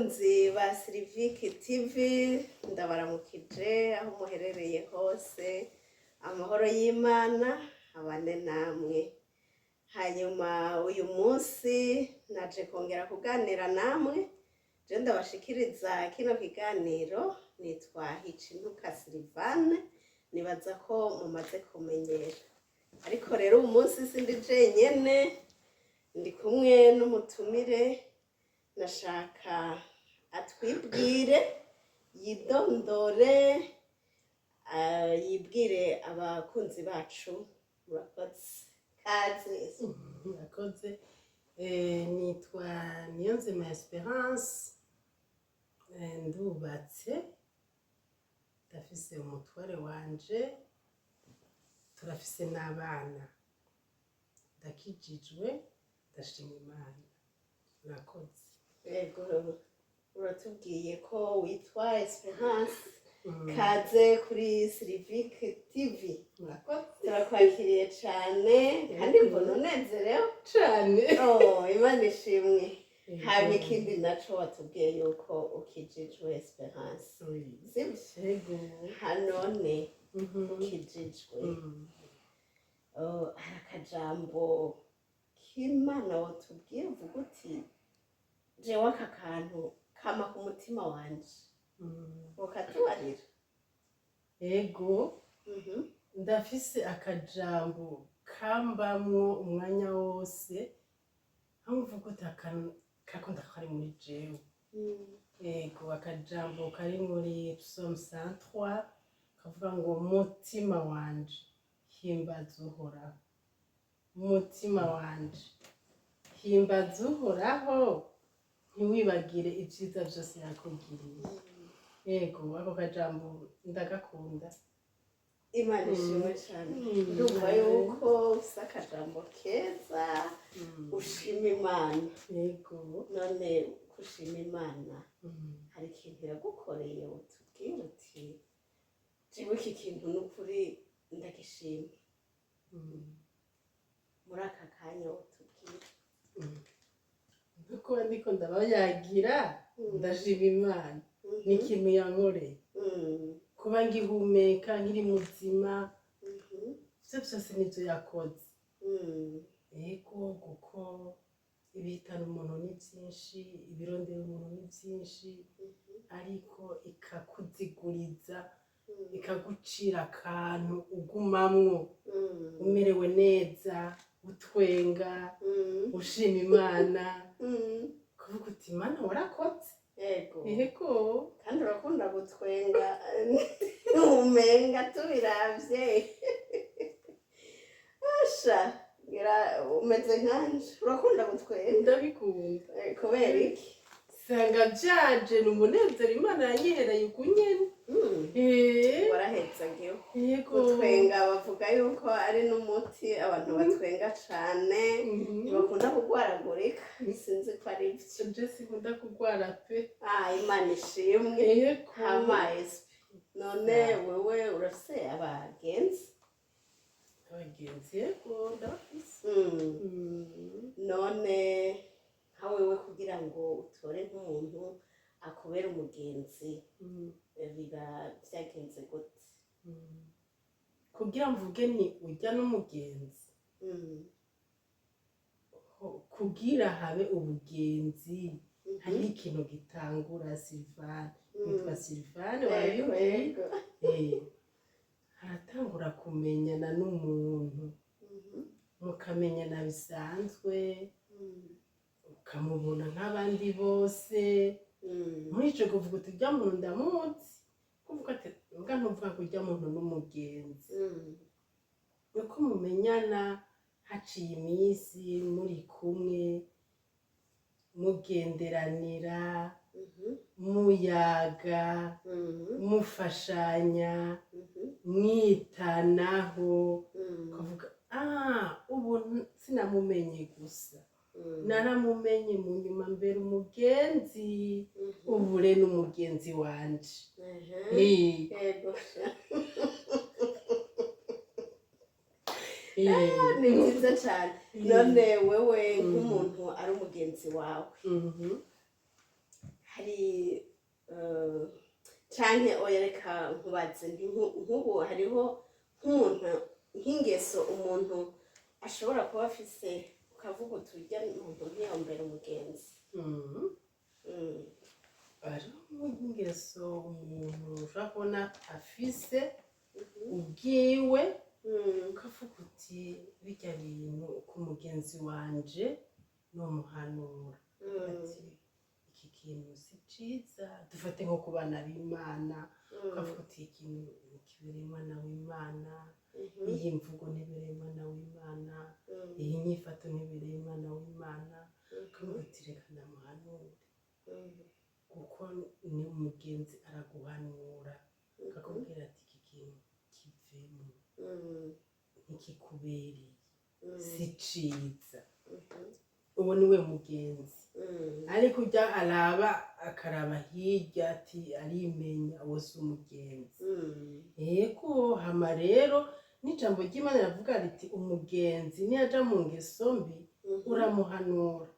Bakunzi ba Silivike TV, ndabaramukije aho muherereye hose. Amahoro y'Imana abane namwe. Hanyuma uyu munsi naje kongera kuganira namwe. Je ndabashikiriza kino kiganiro nitwa Hicintuka Silivane, nibaza ko mumaze kumenyera. Ariko rero uyu munsi sindi jenyene, ndi kumwe n'umutumire. Nashaka atwibwire, yidondore, yibwire abakunzi bacu. Murakoze, kaze. Murakoze. Nitwa Niyonzima Esperance. Ndubatse, ndafise umutware wanje, turafise n'abana. Ndakijijwe, ndashima Imana. Murakoze. Yego, uratubwiye ko witwa Esperance. Kaze kuri Silivike TV. Murakoze. Turakwakiriye cane kandi mbona unezerewe. Cane. Oh, Imana ishimwe. Haba ikindi naco, watubwiye yuko ukijijwe, Esperance, sibyo? Yego. Hanone ukijijwe, oh, hari akajambo k'Imana wotubwira, uvuga uti: "Jewe aka kantu kama ku mutima wanje"? Ukatubarira. Ego. Ndafise akajambo kambamwo umwanya wose, aho mvuga uti akantu kakunda kari muri jewe. Ego, akajambo kari muri Psaume 103, kavuga ngo: "Mutima wanje, himbaza Uhoraho. Mutima wanje, himbaza Uhoraho, ntiwibagire ibyiza byose yakugiriye." Yego, ako kajambo ndagakunda. Imana ishimwe cyane. Ndumva yuko ufise akajambo keza, ushima Imana. Yego. None kushima Imana, hari ikintu yagukoreye utubwira uti: "Jewe iki kintu n'ukuri ndagishima"? Muri aka kanya utubwira. Nkuko ndiko ndabayagira, ndashima Imana. Ni ikintu yankoreye, kuba ngihumeka, nkiri muzima, ivyo vyose nivyo yakoze. Yego, kuko ibihitana umuntu ni vyinshi, ibirondera umuntu ni vyinshi, ariko ikakuziguriza, ikagucira akantu ugumamwo umerewe neza, utwenga, ushima Imana, kuvuga uti: "Imana, warakoze." Yego. Yego. Kandi urakunda gutwenga, umenga tubiravye, asha ngira umeze nkanje, urakunda gutwenga. Ndabikunda. Kubera iki? Sanga vyaje, ni umunezero Imana yanyihereye ukunyene. Warahetsagiwe. Yego. Gutwenga bavuga yuko ari n'umuti. Abantu batwenga cane ntibakunda kugwaragurika, sinzi ko ari byo. Je sinkunda kugwara pe. Ah, Imana ishimwe. Yego. Hama Espe, none wewe urafise abagenzi? Abagenzi, yego, ndabafise. None nka wewe, kugira ngo utore nk'umuntu akubera umugenzi, biba byagenze gute? Kugira mvuge ni ujya n'umugenzi, kugira habe ubugenzi, hariho ikintu gitangura. Silvane, witwa Silvane, warabimbwiye. Yego. Haratangura kumenyana n'umuntu, mukamenyana bisanzwe, ukamubona nk'abandi bose. Muri ico kuvuga uti: "Urya muntu ndamuzi", kuvuga ati mbwa ntuvuga ko urya muntu n'umugenzi. Uko mumenyana, haciye iminsi muri kumwe, mugenderanira, muyaga, mufashanya, mwitanaho, ukavuga: "Ah, ubu sinamumenye gusa, naramumenye mu nyuma mbere umugenzi, ubu rero n'umugenzi wanje." Yego sha. Ni byiza cyane. None wewe nk'umuntu ari umugenzi wawe, Hari canke oya, reka nkubaze nti nk'ubu hariho nk'umuntu, nk'ingeso umuntu ashobora kuba afise, ukavuga uti urya muntu ntiyombera umugenzi? Hariho nk'ingeso umuntu ushobora kubona afise ubwiwe, ukavuga uti birya bintu ku mugenzi wanje nomuhanura ati iki kintu si ciza. Dufate nko ku bana b'Imana, ukavuga uti ikintu ntikibereye umwana w'Imana, iyi mvugo ntibereye umwana w'Imana, iyi nyifato ntibereye umwana w'Imana, ukavuga uti reka ndamuhanure, kuko ni umugenzi araguhanura, akakubwira ati iki kintu kivemo, ntikikubereye, si ciza. Uwo ni we mugenzi. Ariko ujya araba, akaraba hirya ati arimenya, uwo si umugenzi. Yego. Hama rero n'ijambo ry'Imana riravuga riti umugenzi niyaja mu ngeso mbi, uramuhanura.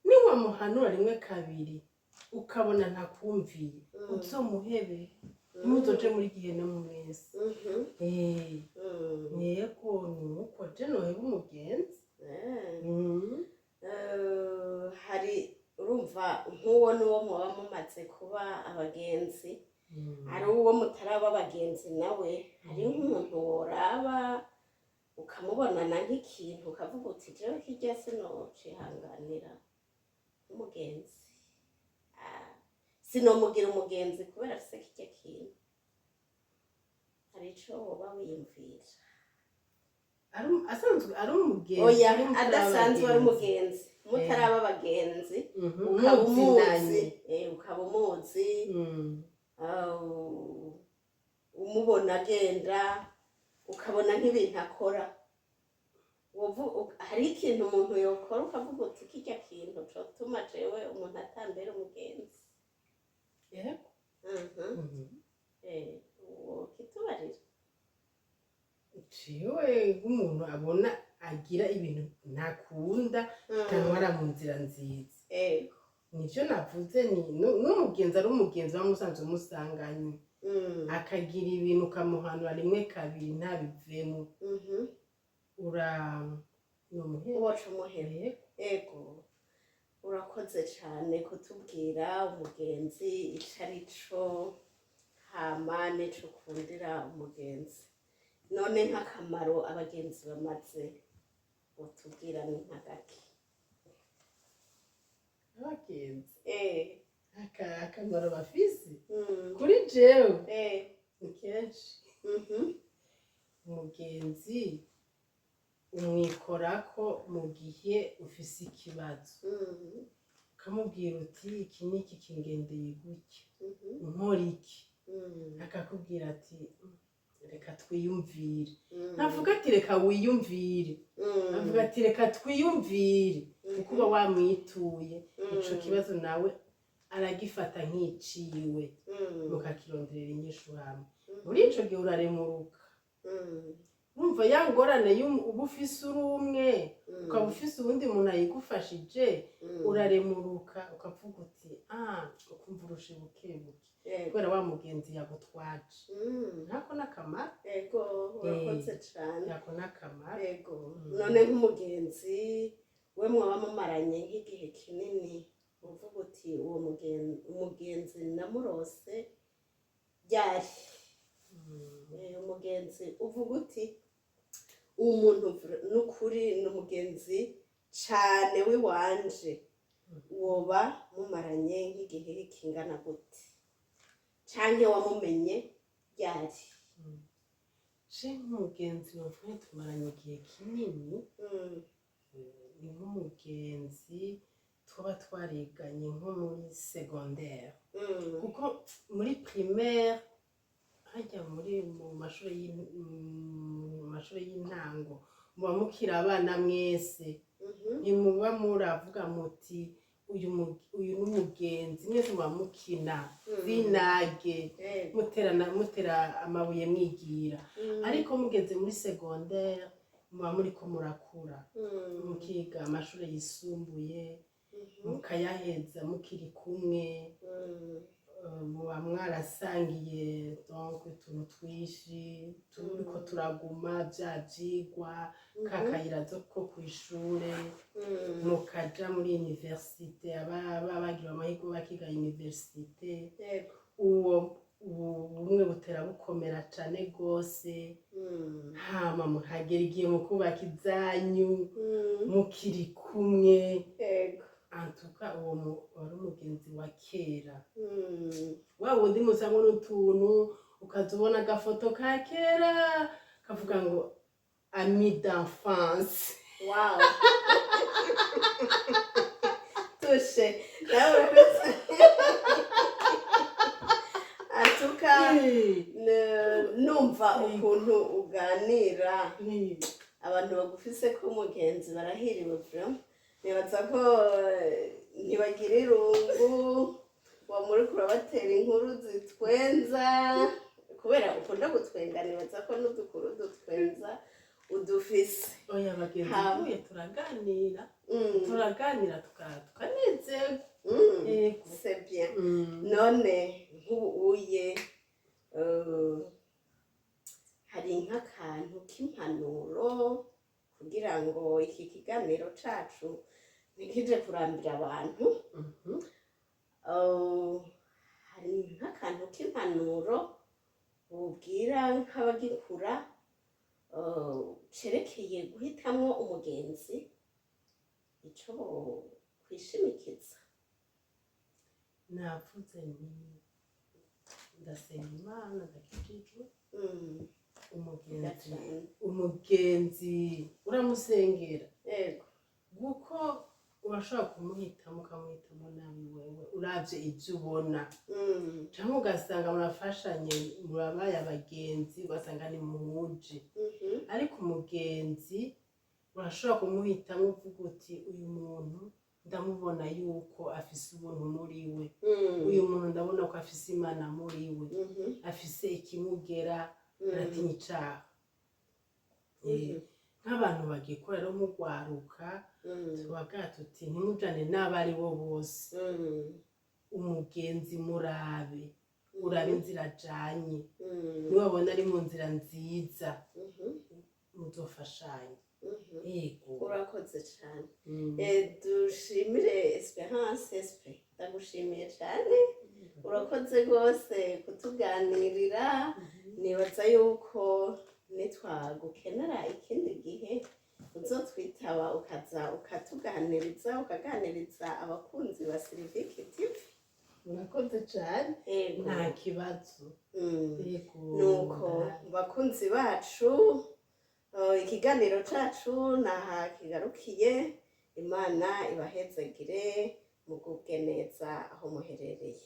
Niwamuhanura rimwe, kabiri, ukabona ntakumviye, uzomuhebe, ntimuzoje muri gihe no mwese. Yego, nuko je noheba umugenzi. Hari urumva nk'uwo n'uwo muba mumaze kuba abagenzi, hari uwo mutaraba abagenzi nawe, hari nk'umuntu woraba ukamubonana nk'ikintu ukavuga uti jewe kirya sinocihanganira nk'umugenzi. Ah, sinomugira umugenzi kubera afise kirya kintu. Hari ico woba wiyumvira? Asanzwe ari umugenzi? Oya, ari mutaraba adasanzwe ari abagenzi. Umugenzi, mutaraba abagenzi, ukaba umuzi. Muzinanye. Ukaba umuzi, umubona agenda, ukabona nk'ibintu akora. Hari ikintu umuntu yokora ukavuga uti kirya kintu cotuma jewe umuntu atambera umugenzi? Yego. Wokitubarira? Jewe nk'umuntu abona agira ibintu ntakunda, bitantwara mu nzira nziza, nivyo navuze, ni n'umugenzi ari umugenzi uba musanzwe musanganywe, akagira ibintu ukamuhanura rimwe, kabiri, ntabivemo, ura nomuheba. Woca umuheba? Ego, urakoze cane kutubwira umugenzi ico ari co, hama n'ico ukundira umugenzi. None nk'akamaro abagenzi bamaze utubwira ni nk'agaki? Abagenzi, akamaro bafise kuri jewe ni kenshi. Umugenzi umwikorako mu gihe ufise ikibazo, ukamubwira uti iki n'iki kingendeye gutya, nkora iki? Akakubwira ati reka twiyumvire." Ntavuga ati reka wiyumvire, avuga ati reka twiyumvire, kuko uba wamwituye ico kibazo, nawe aragifata nk'iciwe, mukakironderera inyishu hamwe. Muri ico gihe uraremuruka, urumva ya ngorane uba ufise uri umwe, ukaba ufise uwundi muntu ayigufashije, uraremuruka, ukavuga uti ah, ukumva urushe buke buke, kubera wa mugenzi yagutwaje. Ntako n'akamaro. Ego, urakoze cane. Ntako n'akamaro. Ego. None nk'umugenzi we mwaba mumaranye nk'igihe kinini, uvuga uti uwo umugenzi namurose ryari? Umugenzi uvuga uti uwo muntu n'ukuri ni umugenzi cane w'iwanje, woba mumaranye nk'igihe kingana gute, canke wamumenye ryari? Je nk'umugenzi novuga tumaranye igihe kinini, ni nk'umugenzi tuba twariganye nko muri secondaire, kuko muri primaire hajya muri mu mashuri y'intango muba mukiri abana mwese, ntimuba muravuga muti uyu ni umugenzi. Mwese muba mukina zinage, muterana, mutera amabuye, mwigira. Ariko mugeze muri secondaire muba muriko murakura, mukiga amashuri yisumbuye. Mukayaheza mukiri kumwe. Muba mwarasangiye donc utuntu twinshi, turiko turaguma vya vyigwa, ka kayira ko kw'ishure, mukaja muri université, aba bagira amahirwe bakiga université. Uwo bumwe butera bukomera cane gose. Hama muhagera igihe mukubaka izanyu mukiri kumwe. Antuka uwo wari umugenzi wa kera, wa wundi musamwo n'utuntu, ukaza ubona agafoto ka kera kavuga ngo "ami d'enfance". Wow, tushe nawe urakoze atuka. Numva ukuntu uganira, abantu bagufise ko umugenzi barahiriwe vraiment. Nibaza ko ntibagira irungu, wamuriko urabatera inkuru zitwenza kubera ukunda gutwenga. Nibaza ko n'udukuru dutwenza udufise. Oya, bagenzi tuye turaganira, turaganira tukanezerwa. Yego. C'est bien. None nk'ubu uye hari nk'akantu k'impanuro kugira ngo iki kiganiro cacu ntikije kurambira abantu? Hari nk'akantu k'impanuro ubwira nk'abagikura cerekeye guhitamwo umugenzi, ico kwishimikiza? Navuze nti ndasenga Imana, ndakijijwe. Umugenzi, Ndacana. umugenzi uramusengera, kuko urashobora kumuhitamo ukamuhitamo nabi wewe uravye ivyo ubona, canke ugasanga murafashanye, murabaye abagenzi, ugasanga ni muhuje. Ariko umugenzi urashobora kumuhitamo uvuga uti: "Uyu muntu ndamubona yuko afise ubuntu muri we. Uyu muntu ndabona ko afise Imana muri we, afise ikimugera, aratinya icaha." Nk'abantu bagikora rero mugwaruka, tubaga tuti: "Ntimujane n'abo ari bo bose." Umugenzi murabe, urabe inzira ajanye. Niwabona ari mu nzira nziza, muzofashanya. Yego. Urakoze cyane. Dushimire Esperance. Espe, ndagushimiye cyane, urakoze rwose kutuganirira. Nibaza yuko nitwagukenera ikindi gihe uzotwitaba, ukaza ukatuganiriza, ukaganiriza abakunzi ba Siliviki TV. Murakoze cyane. Yego. Nta kibazo. Yego. Nuko bakunzi bacu, ikiganiro cacu naha kigarukiye. Imana ibahezagire, mugubwe neza aho muherereye.